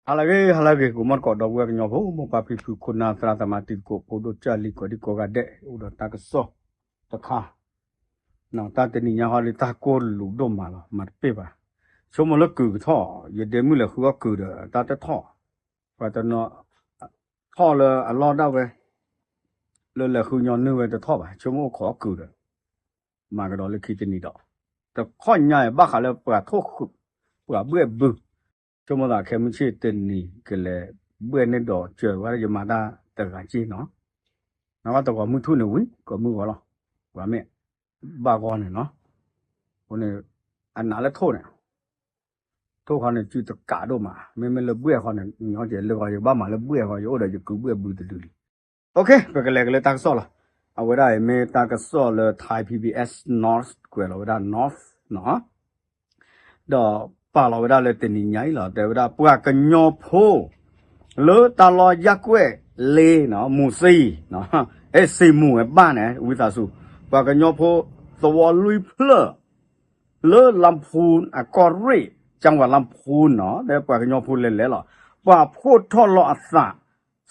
ဟါလၢအဂ့ၤ ဟါလၢအဂ့ၤ ကိးမီၢ်သကိး ဒီပုၢ်ဝဲၢ်ကညီဖိ မိၢ်ပၢ်ဖံဖု ခိၣ်နၢ်သရၣ်သမါ တံၤသကိးဖိဒိၣ် ကၢ်လံၤ ကိးဒံကိးဂၤဒဲး အိၣ်ဒီးတၢ်ကစီၣ်တခါ တၢ်တနံၤညါဃီဒီး တၢ်ကိၢ်လူၤဒိၣ်မးလီၤ မၤတပ့ၢ်ဘၣ်. ဆိကမိၣ်လၢကုၤကထီၣ် ယဒ့မုၣ်လဲၤဃုအီၣ်ကုၤဒီး တၢ်တထီၣ်, ပှၤတနီၤ ထီၣ်လၢအလီၢ်ဒၣ်ဝဲ လၢလဲၤဃုညီနုၢ်ဝဲတထီၣ်ဘၣ် ဆိကမိၣ်အိၣ်ခိးအီၣ်ကုၤဒီး မၤကဒီးလၢခံတနံၤဒီး တခီညါအံၤ ဘၣ်ဃးလၢပှၤထိၣ်ဃုာ် ပှၤဘှဲၣ်ဘု ဆိကမိၣ်သးခဲမုၢ်ဆ့ၣ်တနံၤ ကလဲၤဘှဲၣ်န့ၢ်ဒီးစၢၤဝဲ ယမၤတၢ်တဂၤက့နီၤ, နဘၣ်တဂီၤမုၢ်ထူၣ်န့ၣ်ဝံၤ ကိးမုၢ်ဂီၤလီၤ, ပှၤမ့ၢ်ဘၣ်ဂီၢ်န့ၣ်နီၤ, အဃိန့ၣ် အနးလၢထိၣ်န့ၣ် ထိၣ်ခီန့ၣ် စုတကးဒိၣ်မး မ့မ့ၢ်လၢဘှဲၣ်ဃီန့ၣ် ညီကဲလၢဂီၤ ယကဘၣ်မၤလၢဘှဲၣ်ဃီ ယအိၣ်ဒီးယကုၤဘှဲၣ်ဘုတဒုလံ. ပကလဲၤကလဲၤတၢ်ကစီၣ်လီၤ. အဝဲဒၣ်အံၤမ့ၢ်တၢ်ကစီၣ်လၢ Thai PBS North ကွဲးလီၤဝဲဒၣ် North နီၤ, ဒီးပာ်လီၤဝဲဒၣ်လၢတနံၤညါအံၤလီၤ တဲဝဲဒၣ်ပှၤကညီဖိ လၢတၢ်လီၢ်ယၣ်ကွဲၣ်လ့ မူၤစံ အဲၣ်စံမူၤဝဲဘၣ်န့ၣ် ဝံသးစူၤ ပှၤကညီဖိသဝီလွံၢ်ဖျၢၣ် လၢလါဖူအကီၢ်ရ့ၣ် ကၠၣ်ဝးလါဖူနီၤ လၢပှၤကညီဖိလဲၤလဲၤလီၤ ပှၤဖှိၣ်ထီၣ်လီၤအသး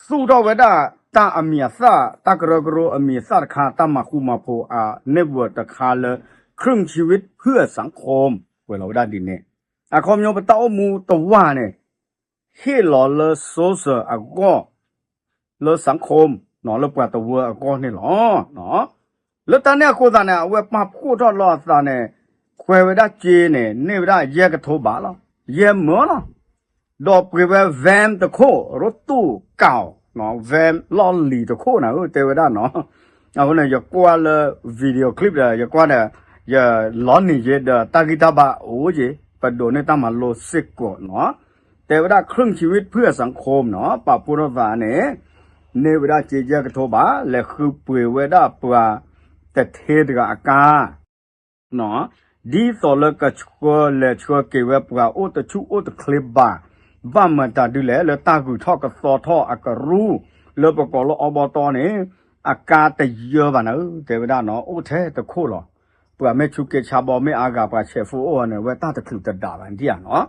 သူၣ်ထီၣ်ဝဲဒၣ်တၢ်အမံၤအသၣ် တၢ်ကရၢကရိအမံၤအသၣ်တခါ တၢ်မၤဃူမၤဖိးအ network တခါလၢ เครื่องชีวิตเพื่อสังคม ကွဲးလီၤဝဲဒၣ်ဒ်န့ၣ် အခီပညီပတၢ်အိၣ်မူတဝၢ်န့ၣ် ဟ့ၣ်လီၤလၢ social အဂီၢ် လၢ สังคม လၢပှၤတဝၢအဂီၢ်န့ၣ်လီၤ. လၢတၢ်န့ၣ်အဃိသတးန့ၣ် အဝဲပာ်ဖှိၣ်ထီၣ်လီၤအသးန့ၣ် ခွဲးဝဲဒၣ်စ့န့ၣ် န့ၢ်ဝဲဒၣ်ယဲၢ်ကထိဘးလီၤ, ယဲၢ်မၢလီၤ. ဒီးပှ့ၤဝဲ van တခိၣ် ရိတူၣ်ကီၤ van လီၢ်လံၤတခိၣ်နၤဧၢ တဲဝဲဒၣ်နီၤ. အဃိန့ၣ် ယကွၢ်လၢ video clip ဒီး ယကွၢ်ဒီး ယလီၤနံၤယ့ဒီး တၢ်ဂံၢ်တၢ်ဘါအိၣ်ယ့ၤ ပဒိးန့ၢ်တၢ်မၤလိစ့ၢ်ကီးနီၤ. တဲဝဲဒၣ် เครื่องชีวิตเพื่อสังคม နီၤ ပာ်ဖှိၣ်ထီၣ်သးန့ၣ် န့ၢ်ဝဲဒၣ်စ့ယဲၢ်ကထိဘး လဲၤဃုပှ့ၤဝဲဒၣ်ပှၤတထ့တဂၤအကါ ဒ်သိးလၢကဆှၢလဲၤဆှၢက့ၤဝဲပှၤအိၣ်တဆူၣ်အိၣ်တချ့ဘၣ်, ဘၣ်မတၤဒုလဲၣ် လၢတၢ်ဂုၤထီၣ်ကသီထီၣ်အကရူၢ် လၢပကိးလၢအီဘီတီန့ၣ် အကါတယၢဘၣ်နၤဧၢ တဲဝဲဒၣ်နီၤ အိၣ်ထဲတခိၣ်လီၤ. ပှၤမ့ၢ်ဆူးက့ဆါဘီမ့ၢ်အါဂၤ ပှၤဆဲးဖိအိၣ်အီၤန့ၣ် ဝဲတၢ်တချုးတဒးဘၣ်ဒံဧါနီၤ.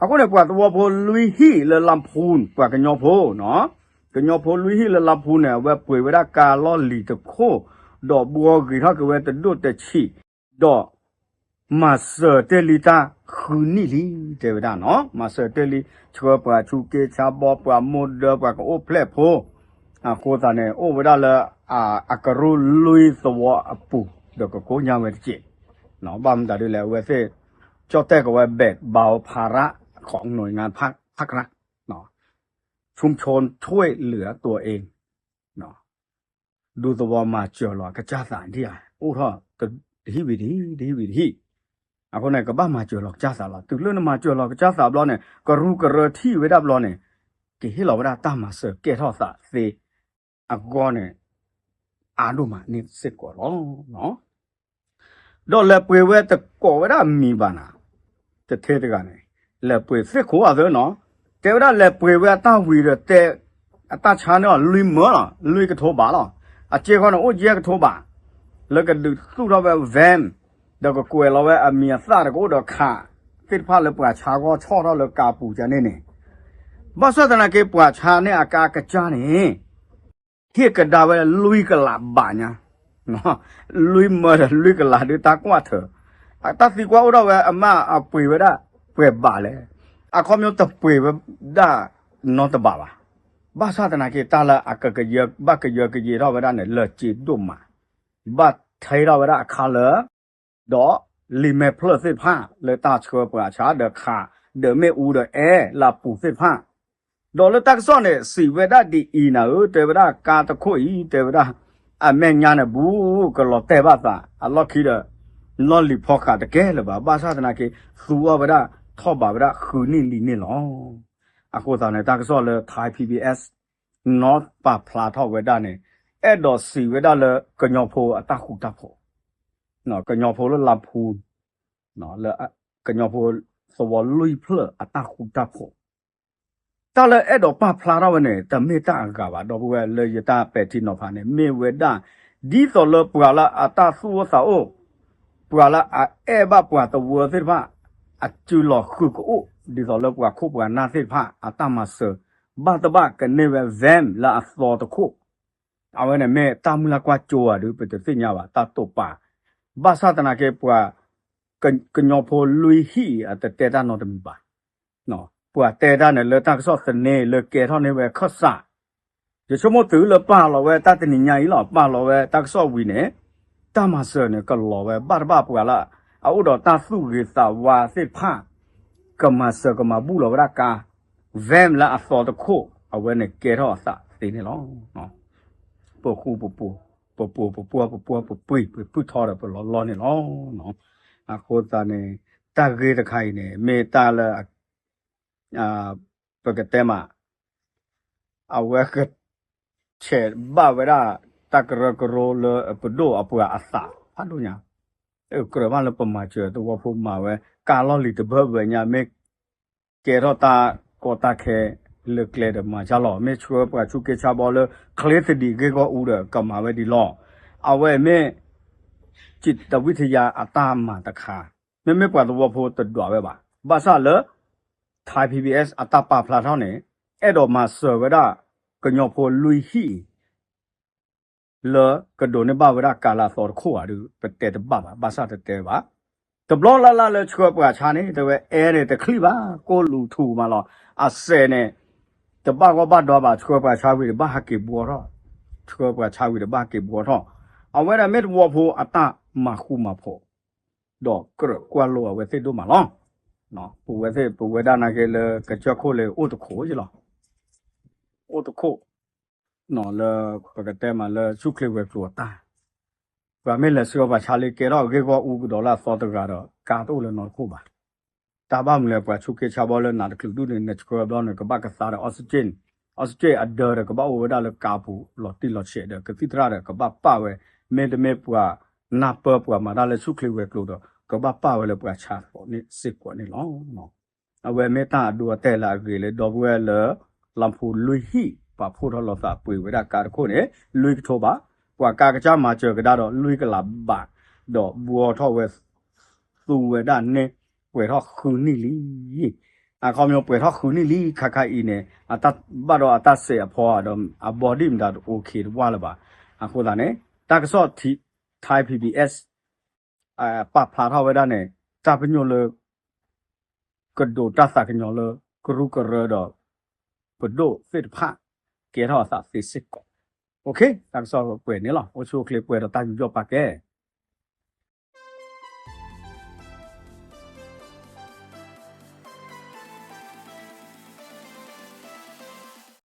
အဃိန့ၣ် ပှၤသဝီဖိလွံၢ်ဟံၣ်လၢလါဖူ ပှၤကညီဖိနီၤ ကညီဖိလွံၢ်ဟံၣ်လၢလါဖူန့ၣ် အဝဲပှ့ၤဝဲဒၣ်ကါလီၢ်လံၤတခိၣ်, ဒီးဘှီဂ့ၤထီၣ်က့ၤဝဲတဒိၣ်တဆံး, ဒီးမၤစၢၤတ့ၢ်လံတၢ်ဃုနံၣ်လံ တဲဝဲဒၣ်နီၤ. မၤစၢၤတ့ၢ်လံ ဆှၢပှၤဆူးက့ဆါဘီ ပှၤမိၢ်ဒၢ ပှၤကအိၣ်ဖျဲၣ်ဖိ, အဃိသတးန့ၣ် အိၣ်ဝဲဒၣ်လၢ အကရူၢ်လွံၢ်သဝီအပူၤ ဒီးကကိးညါဝဲတက့ၢ်. ဘၣ်မတၤဒ်လဲၣ် အဝဲသ့ၣ် ကၠီၣ်တဲၣ်ကဝဲ แบ่งเบาภาระของหน่วยงานภาครัฐ ชุมชนช่วยเหลือตัวเอง ဒူသဝီမၤစၢၤလီၤကစၢ်သးဒ်ဧါ အိၣ်ထီၣ်တဟံၣ်ဝံၤတဟံၣ် တဟံၣ်ဝံၤတဟံၣ်, အဃိန့ၣ် ကဘၣ်မၤစၢၤလီၤကစၢ်သးလီၤ. တုၤလၢနမၤစၢၤလီၤကစၢ်သးဘျီန့ၣ် ကရူၢ်ကရၢထံၣ်ဝဲဒၣ်ဘျီန့ၣ် ကဟ့ၣ်လီၤဝဲဒၣ်တၢ်မၤစၢၤကဲထီၣ်သးသ့ အဂီၢ်န့ၣ် အါဒိၣ်မးန့ၣ်စ့ၢ်ကီးလီၤ. ဒီးလဲၤပှ့ၤဝဲတကိးဝဲဒၣ်အမံၤဘၣ်နၤ, တထ့တဂၤန့ၣ် လဲၤပှ့ၤသ့ၣ်ခိၣ်အသၢနီၤ, တဲဝဲဒၣ်လဲၤပှ့ၤဝဲအတၢ်ဝံၤဒီးတဲ အတၢ်ဆါန့ၢ်အီၤလွံၢ်မၢလီၤ, လွံၢ်ကထိဘးလီၤ, အစ့ဃီန့ၣ်အိၣ်ယဲၢ်ကထိဘး, လၢကဒုးသူၣ်ထီၣ်ဝဲ van ဒီးကကွဲးလီၤဝဲအမံၤအသၣ်ဒီးကအိၣ်ဒီးခးသ့ၣ်တဖၣ်လၢပှၤဆါဂီၢ်ဆီၣ်ထီၣ်လၢကါပူၤကန့ၣ်န့ၣ်, ဘၣ်ဆၣ်သနာ်က့ပှၤဆါန့ၢ်အကါကစၢ်န့ၣ် ဟ့ၣ်ကဒါဝဲလွံၢ်ကလးဘးညါ, လွံၢ်မၢဒီးလွံၢ်ကလးဒုးတၢ်ကွၢ်ထၢ, တၢ်သံကွၢ်အိၣ်ထီၣ်ဝဲအမ့ၢ်အပှ့ၤဝဲဒၣ်ပှဲၤဘးလဲၣ်, အခီပညီတပှ့ၤဝဲဒၣ်နီတဘးဘၣ်, ဘၣ်ဆၣ်သနာ်က့တၢ်လၢအကကယၢ ဘၣ်ကယၢကယဲထီၣ်ဝဲဒၣ်န့ၣ် လၢစ့ဒိၣ်မး, ဘၣ်ထဲထီၣ်ဝဲဒၣ်အခါလၢ ဒီးလံာ်မဲာ်ဖျၢၣ်သ့ၣ်တဖၣ် လၢတၢ်ဆှၢပှၤဆါဒီးခး ဒီးမ့ၣ်အူဒီးအဲၣ်လၢအပူၤသ့ၣ်တဖၣ်, ဒီးလၢတၢ်ကစီၣ်န့ၣ် စံးဝဲဒၣ်ဒ်အံၤနၤဧၢ, တဲဝဲဒၣ်ကါတခိၣ်အံၤ တဲဝဲဒၣ် အမဲာ်ညါန့ၣ်ဘူး ကလီၤတဲာ်ဘၣ်သး အလီၢ်ခံဒီး လီၢ်လံၤဖီဃးတကဲလၢၤဘၣ်, ဘၣ်ဆၣ်သနာ်က့ သူအီၤဝဲဒၣ်ထီၣ်ဘးဝဲဒၣ်ဃုနံၣ်လံန့ၣ်လီၤ. အဃိသတးန့ၣ် တၢ်ကစီၣ်လၢ Thai PBS North ပာ်ဖျါထီၣ်ဝဲဒၣ်န့ၣ် အဲၣ်ဒိးစံးဝဲဒၣ်လၢကညီဖိအတၢ်ဃူတၢ်ဖိး, ကညီဖိလၢလါဖူ လၢကညီဖိသဝီလွံၢ်ဖျၢၣ်အတၢ်ဃူတၢ်ဖိး, တၢ်လၢအဲၣ်ဒိးပာ်ဖျါထီၣ်ဝဲန့ၣ် တမ့ၢ်တၢ်အဂၤဘၣ် ဒီပုၢ်ဝဲၢ်လၢယတၢ်ပဲာ်ထံနီၤဖးန့ၣ် မ့ၢ်ဝဲဒၣ် ဒ်သိးလၢပှၤလၢအတၢ်သူၣ်အိၣ်သးအိၣ်, ပှၤလၢအအဲၣ်ဘၣ်ပှၤတဝၢသ့ၣ်တဖၣ် အစုလီၢ်ဃုာ်ကအိၣ် ဒ်သိးလၢပှၤခိၣ်ပှၤနၢ်သ့ၣ်တဖၣ် အတၢ်မၤစၢၤ ဘၣ်တဘၣ်ကန့ၢ်ဝဲ van လၢအသီတခိၣ်, အဝဲန့ၣ်မ့ၢ်တၢ်မုၢ်လၢ်ကွၢ်စိဧါဒုး ပတသ့ၣ်ညါဘၣ် တၢ်တိာ်ပာ်, ဘၣ်ဆၣ်သနာ်က့ ပှၤ ကညီဖိလွံၢ်ဟံၣ်အံၤ အတတဲတၢ်နီတမံၤဘၣ်. ပှၤတဲတၢ်န့ၣ် လၢတၢ်ကစီၣ်သန့လၢကဲထီၣ်န့ၢ်ဝဲခၢၣ်စး, ယဆိကမိၣ်တုၤလၢပာ်လီၤဝဲတၢ်တနံၤညါအံၤလီၤ, ပာ်လီၤဝဲတၢ်ကစီၣ်ဝံၤန့ၣ် တၢ်မၤစၢၤန့ၣ် ကလီၤဝဲဘၣ်တဘၣ်ပှၤလၢ အအိၣ်ဒီးတၢ်သူၣ်ဂ့ၤသးဝါသ့ၣ်တဖၣ် ကမၤစၢၤကမၤဘူၣ်လီၤဝဲဒၣ်ကါ van လၢအသီတခိၣ် အဝဲန့ၣ်ကဲထီၣ်အသးသ့န့ၣ်လီၤ. ပဃူပပူၤ, ပပူၤပပူၤပပူၤပပူၤ ပပုၢ်ထီဒီးပလီၤလီၢ်န့ၣ်လီၤ. အဃိသတးန့ၣ် တၢ်ဂ့ၢ်တခါအံၤန့ၣ် မ့ၢ်တၢ်လၢ ပကတဲမး အဝဲက ဆဲးဘၣ်ဝဲဒၣ် တၢ်ကရၢကရိလၢပဒိၣ်အပှၤအသးဖးဒိၣ်ညါ, ကြၢးဘၣ်လၢပမၤစၢၤသဝီဖိမၤဝဲ ကါလီၢ်လံၤတဘၢဘၢညါ မ့ၢ်ကဲထီၣ်တၢ်ကီတၢ်ခဲလၢကျဲဒီးမၤယါလီၤ, မ့ၢ်ဆှၢပှၤဆူးက့ဆါဘီလၢ ချ့သဒံးဂ့ၢ်ဂီၢ်အူဒီး ကမၤဝဲဒ်လီၤ. အဝဲမ့ၢ် จิตวิทยา အတၢ်မၤတခါ, မ့မ့ၢ်ပှၤသဝီဖိတဒွးဝဲဘၣ်. ဘၣ်ဆၣ်လၢ Thai PBS အတၢ်ပာ်ဖျါထီၣ်န့ၣ် အဲၣ်ဒိးမၤစၢၤဝဲဒၣ် ကညီဖိလွံၢ်ဟံၣ်အံၤ လၢကဒိးန့ၢ်ဘၣ်ဝဲဒၣ်ကါလၢအသီတခိၣ်ဧါဒုး ပတဲတဘၣ်ဘၣ်, ဘၣ်ဆၣ်တတဲဘၣ်. တဘျီလၢ်လၢ်လၢဆှၢပှၤဆါန့ၣ် တဲဝဲအဲန့ၣ်တချံၣ်ဘၣ်, ကိၢ်လူၤထူမးလီၤ. အစဲးန့ၣ် တဘၣ်ဂီၢ်ဘၣ်ဒီဘၣ်, ဆှၢပှၤဆါဝံၤတဘၣ်ဟးက့ၤဘှီထီၣ်, ဆှၢပှၤဆါဝံၤတဘၣ်ဟးက့ၤဘှီထီၣ်. အဝဲဒၣ်မ့ၢ်သဝီဖိအတၢ်မၤဃူမၤဖိး ဒီးကြၢးကွၢ်လိအဝဲသ့ၣ်ဒိၣ်မးလီၤ. ပဝဲသ့ၣ် ပဝဲဒၣ်နာ်က့လၢကစၢၢ်ခိၣ်လၢအိၣ်တခိၣ်ယလီၤ, အိၣ်တခိၣ် လၢပကတဲမးလၢဆူၣ်ချ့ဝဲၤကျိၤအတၢ်, ပှၤမ့ၢ်လဲၤဆှၢပှၤဆါလံ ကဲထီၣ်ဂ့ၢ်ဂီၢ်အူကဒီးလၢအသီတဂၤဒီး ကါတအိၣ်လၢနီတခိၣ်ဘၣ်. တၢ်ဘၣ်မနုၤလဲၣ် ပှၤဆူးက့ဆါဘီလၢနးတချုးဒူၣ်န့ၣ် နဆှၢဘျီန့ၣ် ကဘၣ်ကသါဒီး oxygen, oxygen အဒၢဒီးကဘၣ်အိၣ်ဝဲဒၣ်လၢကါပူၤလီၤတံၢ်လီၤဆဲးဒီး ကသံၣ်သရၣ်ဒီးကဘၣ်ပာ်ဝဲ, မ့တမ့ၢ်ပှၤနၢ်ပၢၢ်ပှၤမၤတၢ်လၢဆူၣ်ချ့ဝဲၤကျိၤဒီး ကဘၣ်ပာ်ဝဲလၢပှၤဆါသကိးန့ၣ်စ့ၢ်ကီးန့ၣ်လီၤ. အဝဲမ့ၢ်တၢ်အဒိအတဲာ်လၢအဂ့ၤလၢ ဒီပုၢ်ဝဲၢ်လၢ လီၢ်ဖူလွံၢ်ဟံၣ် ပာ်ဖှိၣ်ထီၣ်လိာ်သးပှ့ၤဝဲဒၣ်ကါတခိၣ်န့ၣ် လွံၢ်ကထိဘး, ပှၤကါကစၢ်မၤစၢၤကဒါဒီးလွံၢ်ကလးဘး, ဒီးဘှီထီၣ်ဝဲ သူဝဲဒၣ်န့ၣ် ပှဲၤထီၣ်ဃုနံၣ်လံ. အခီပညီပှဲၤထီၣ်ဃုနံၣ်လံ ခါခါအံၤန့ၣ် အတၢ်ဘၣ်ဒီးအတၢ်စဲးအဖီဒီး အဘီဒံၣ်မတၤတအိၣ်ခ့တဝၢ်လၢၤဘၣ်. အဃိသတးန့ၣ် တၢ်ကစီၣ် Thai PBS ပာ်ဖျါထီၣ်ဝဲဒၣ်န့ၣ် တၢ်ပညိၣ်လၢ ကဒိးတၢ်သးကညီၤလၢ ကရူၢ်ကရၢဒီး ပဒိၣ်သ့ၣ်တဖၣ် ကဲထီၣ်အသးသ့စ့ၢ်ကီး. တၢ်ကစီၣ်ပှဲၤန့ၣ်လီၤ. အိၣ်ဆူၣ်အိၣ်ချ့ပှဲၤဒီးတၢ်ယူးယီၣ်ပာ်ကဲ